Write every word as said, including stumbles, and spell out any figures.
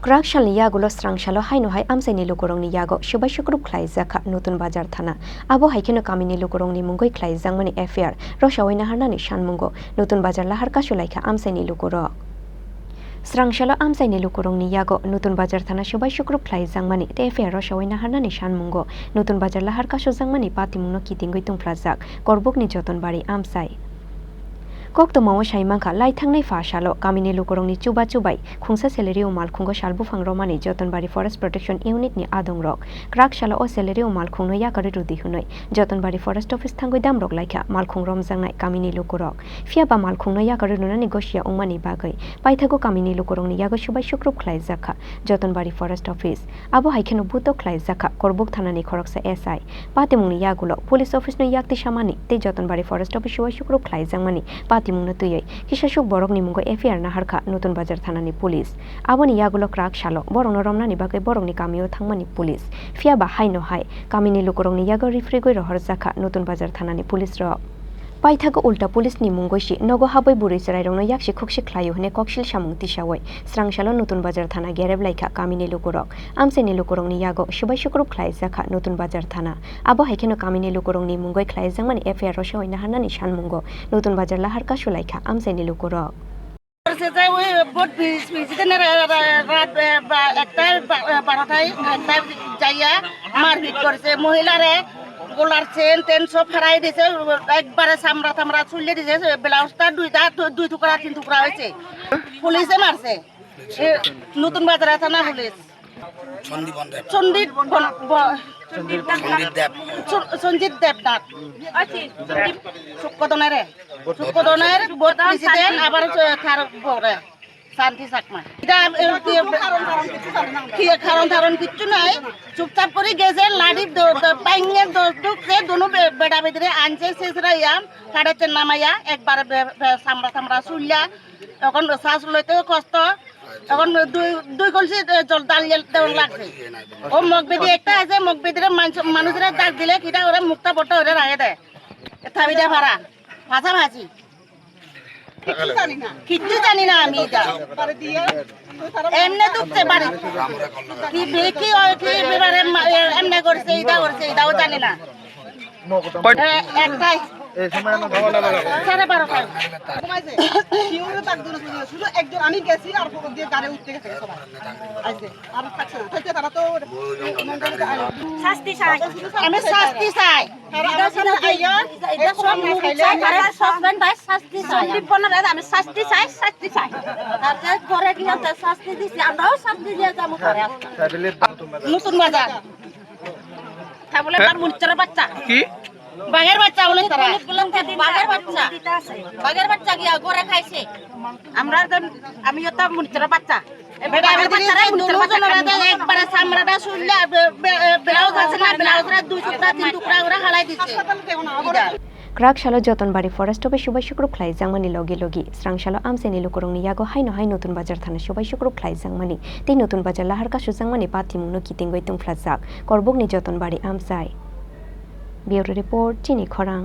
Kwrak salni yagulo srang salo haino hai amchaini lukurokni yago swbai sukrup khlaijakha Nutun Bazar thana. Abo hai kheno kamini lukurokni mungwi khlaijakmani F I R rwsawi naharnani sanmungo Nutun Bazar lahar kasulaikha amchaini lukurok. Srang salo amchaini lukurokni yago Nutun Bazar thana swbai sukrup khlaijakmani tei F I R rwsawi naharnani sanmungo Nutun Bazar lahar kasujakmani patimungno kitingwi tungphlajak Korbukni Jotonbari amchai. Koktwmao sai mankha, lai thangnai pha salo kamini lukurokni chuba chubai khungsa salary o malkhungo sal buphang romani Jotonbari Forest Protection Unit ni adongrok kwrak salo o salary o malkhungno yakarwi rwdi hwnwi Jotonbari Forest Office thangwi damrok laikha malkhung romjaknai kamini lukurok. Phiyaba malkhungno yakarwi rwnani gosia wngmani bagwi paithago kamini lukurokni yago swbai sukrup khlaijakha Jotonbari Forest Office. Abo hai kheno butok khlaijakha Korbuk thanani khoroksa S I. Patimungni yagulo police office no yakti samani tei Jotonbari Forest Office o swbai sukrup khlaijakmani patimungno twiwi kisasuk borokni mungo F I R naharkha Nutun Bazar thanani police. Aboni yagulo kwrak salo borokno romnani bagwi borokni kamio thangmani police. Phiyaba haino hai kamini lukurokni yago rifrigwi rohorjakha Nutun Bazar thanani police rok. Paithago ulta police ni mungwi si nogo habwi bwrwi chwrairokno yaksi khuksi khlaio hwnwi koksil samung tisawi srang salo Nutun Bazar thana gerep laikha kamini lukurok. Amchaini lukurokni yago swbai sukrup khlaijakha Nutun Bazar thana. Abo hai kheno kamini lukurokni mungwi khlaijakmani F I R rwsawi naharnani sanmungo Nutun Bazar lahar kasulaikha amchaini lukurok. করছে যে ওই ভোট বিশ বিশ দিনের রা-, রা-, রাত, এ, বা-, একটা বা-, এ, বারোটায় একটা যাইয়া মারপিট করছে। মহিলারে গলার চেন টেন সব ফাড়াই দিছে, একবারে চামড়া টামড়া ছুলে দিছে। ব্লাউজটা দুইটা, দু-, দুই টুকরা, তিন টুকরা হয়েছে। পুলিশে মারছে। এ, নতুন বাজার থানা পুলিশ। সন্দীপ বন দেব। সন্দীপ বন-, ব-, সন্দীপ দেব। সু-, সঞ্জিত দেবনাথ। আচ্ছা, সন্দীপ। সুকদনের, সুকদনের বোর্ড প্রেসিডেন্ট, আবার হচ্ছে তার বউরে, শান্তি চাকমা। এটা, এ, কি, কি কারণ ধারণ কিচ্ছু নাই। চুপচাপ করে গেছে, লাঠি দ-, দ-, পাইঙ্গে দ-, ঢুকছে, দুনো বে-, বেটা বেটিরে আনছে, শেষরা ইয়াম, কাটাচ্ছে নামাইয়া, একবারে বে-, বে-, চামড়া টামড়া ছুললা, এখন শ্বাস লইতেও কষ্ট, এখন দুই, দুই কলসি, এ, জল ডাল ইয়ে দেওয়া লাগছে। ও মগ বেদি একটা আছে, মগ বেদিরে মানুষ, মানুষরা ডাক দিলে কিটা ওরা মুক্তা পড়তে ওরা রাখে দেয়। এ থাবিটা ভাড়া, ভাষা ভাষি। কিচ্ছু জানি না। কিচ্ছু জানি না আমি এটা। এমনি ঢুকছে বাড়ি। কি বে-, কি হয়, কি ব্যাপারে মা-, এ, এমনি করছে, এটা করছে, এটাও জানি না। এ, একটাই। সাড়ে বারোটায়। শুধু একজন আমি গেছি, আর ওপর দিয়ে গাড়ি উঠতে গেছে সবাই। আইছে, আর থাকছে না। থাকতে তারা তো শাস্তি চাই। আমি শাস্তি চাই। তারা আমার সামনে আইয়া, এটা সব মুভি চাই, তারা সাসপেন্ড হয়, শাস্তি চাই। সন্দীপ বনরাজ, আমি শাস্তি চাই, শাস্তি চাই। তার যে ঘরে গিয়ে তো শাস্তি দিছি, আমরাও শাস্তি দিয়ে যাবো ঘরে। নতুন বাজার। তা বলে তার মনিচুরের বাচ্চা। কি? বাঘের বাচ্চা বলে তারা। বাঘের বাচ্চা। বাঘের বাচ্চা গিয়া ঘরে খাইছে। আমরা তো, আমি তো মনিচুরের বাচ্চা। বেটা, আমি তো দুনো জনের বাচ্চা একবারে চামড়াটা শুনলে, বে-, বে-, ব্লাউজ আছে না, ব্লাউজরা দুই টুকরা, তিন টুকরা করে হালাই দিছে। Kwrak salo Jotonbari Forest o bai swbai sukrup khlaijakmani logi logi, srang salo amchaini lukurokni yago haino hai Nutun Bazar thana swbai sukrup khlaijakmani tei Nutun Bazar lahar kasujakmani patimungno kitingwi tungphlajak Korbukni Jotonbari amchai. Bureau Report, Chini Khorang.